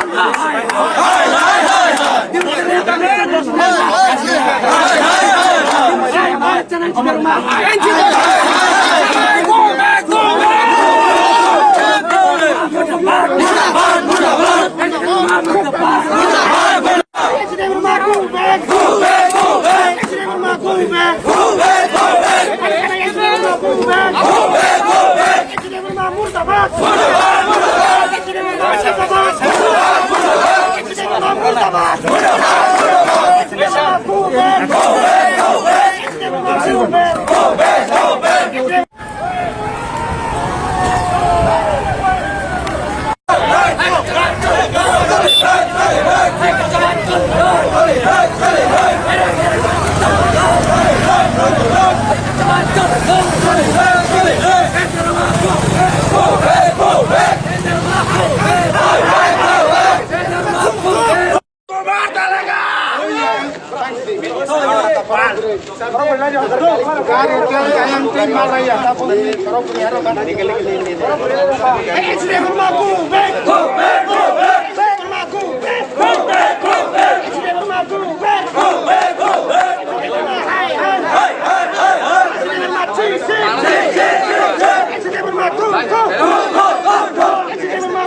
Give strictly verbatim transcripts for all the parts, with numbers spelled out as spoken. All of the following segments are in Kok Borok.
Murdabad! Murdabad! Murdabad! Murdabad! Murdabad!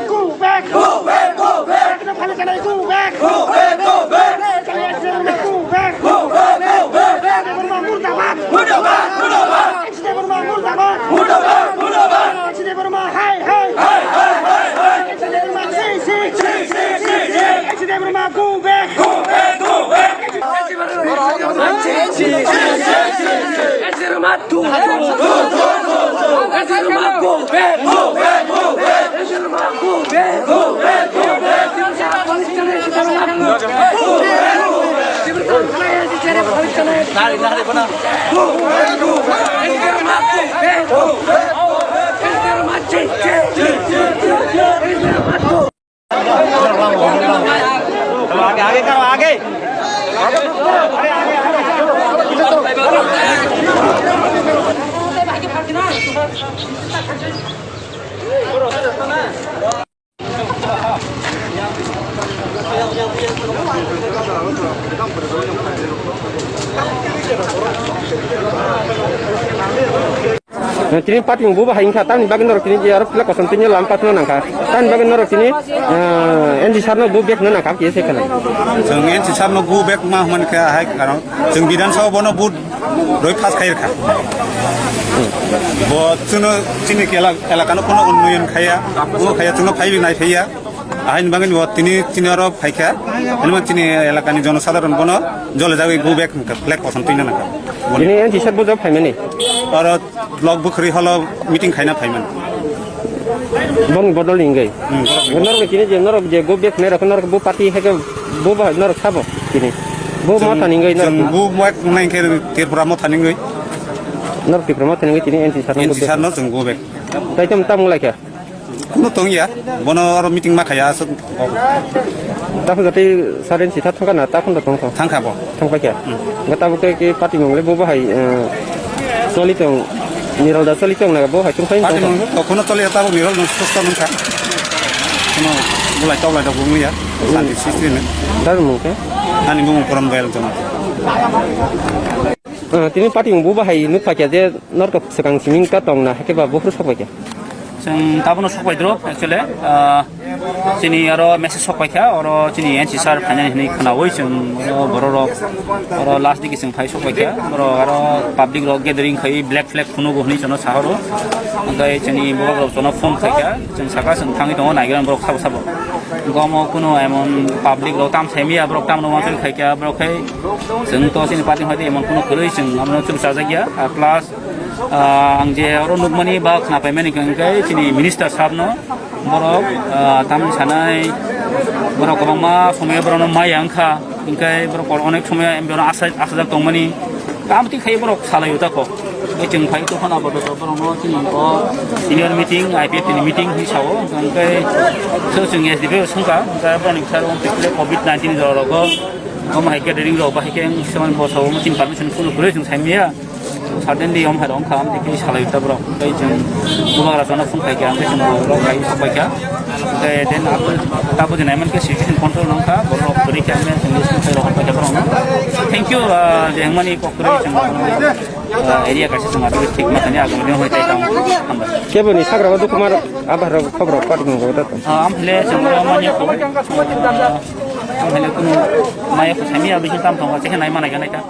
Go back! Go back! Go back! Go back! Go back! Go back! Go back! Go back! Go back! Murdabad! Murdabad! Murdabad! Murdabad! Murdabad! Murdabad! Hai, hai! Hai, hai, hai, hai! Go back! Go back! Go back! Go back! Aage, aage karo, aage. Tini party ni bubo hai wngkha, tamni bagwi norok tini je aro pila kosom tini lam patno nangkha. Tamni bagwi norok tini, ah, N G sir no go back no nangkha, kisa se khwlai. Chwng N G sir no go back ma hwnmani khe hai karon chwng Bidhan Sabha bono vote roi pass khai rwkha. Bo chwngno chini kela-, elakano kono unnoyon khaiya, bo khaiya chwngno phaibi nai phaiya. Ahaini bagwi bo tini, tini oro phaikha, hinma chini elakani jonosadharon bono jole jagwi go back hwnkha, flag kosom twina nangkha. Tini N G sir bo jab phaimani? Oro Block bwkhwrwi holo meeting khaina phaimani. Bongni bodol ni wngwi. Hmm, borok ni. Norok ni tini je norok je go back nai rok norok bo party hai khe bo ba norok sabo tini. Bo chwng, motha ni wngwi norok. Chwng bo motha nai khe Tripura motha ni wngwi. Norok Tripura motha ni wngwi tini N G sir no go back. N G sir no chwng go back. Tai tamo tamo lai kha. Kuno tongya, bono aro meeting ma khaya aswk. Takhun jatwi saren sitha thangkha na, takhun da tongkha? Thangkha bo. Thangpai kha? Hmm. Ga tabuk tei ki party mung le bo bahai, eh, choli tong, Niral da choli tong na bo hai tong phai tong. Party mung to kuno choli tabuk Niral no susto nungkha. Kuno bulai toklai da bumya, santi sisri ne. Dar mung ke? Ani mung Korom Bel jona. Eh, tini party mung bo bahai nuk phai kha je norok swkang siming ka tong na, hake ba bo phuru sok bai kha. Chwng tabono sok bai dro, actually, ah, chini aro message sok bai kha, oro chini N C sir phainani hinwi khwnawi chwng oro bororok, oro last digi chwng phai sok bai kha, oro aro public rok gathering khai black flag phunugo hinwi chwngno sahoro. Hwnkhe chini borok rok chwngno phone khai kha, chwng saka chwng thangwi tongo, naigra borok sabo sabo. Gomo kuno emon public rok tam saimaya, borok tamno uansuk khai kha, borok khai chwng to chini party hoite emon kuno kwrwi chwng abono chwng chajakya, ah, plus Ah, ang je oro nukmani ba khnapaimani hwnkhe chini minister sabno borok, ah, tamni sanai borok kwbangma somoyo borokno maya wngkha, hwnkhe borok onek somoyo borokno asa-, asajak tongmani. Tamo twi khai borok salaio tako. Bai chwng phai tongkha na bodo borokno chini o senior meeting, I P F T ni meeting hinwi sao, hwnkhe so chwng S D P o swngkha, hwnkhe borokni bwskango covid nineteen jorok omo hai gathering rok bahai khe swmani bo sao, chini permission kuno kwrwi chwng saimaya. Suddenly om hai rong kha, am dikhe salai ta borok. Tei chwng bubagra chana phone khai kha, tei chwng borok khai sok bai kha. Tei then abo tabo je naiman khe situation control nang kha, borok kwrwi khe amne chwng list khai rok khai kha borok. Thank you, ah, je hwnmani kok kwrwi chwng, ah, area kaisa chwng abo thik ma thani agam ni hoi tai tong. Hambai. Kebo ni sagra ba dukhu mar abar rok khobor rok pat gong go ta. Ah, am hile chwng manya ko. Am hile kunu maya ko sami abi tam thong, chekhe nai mana ga nai ta.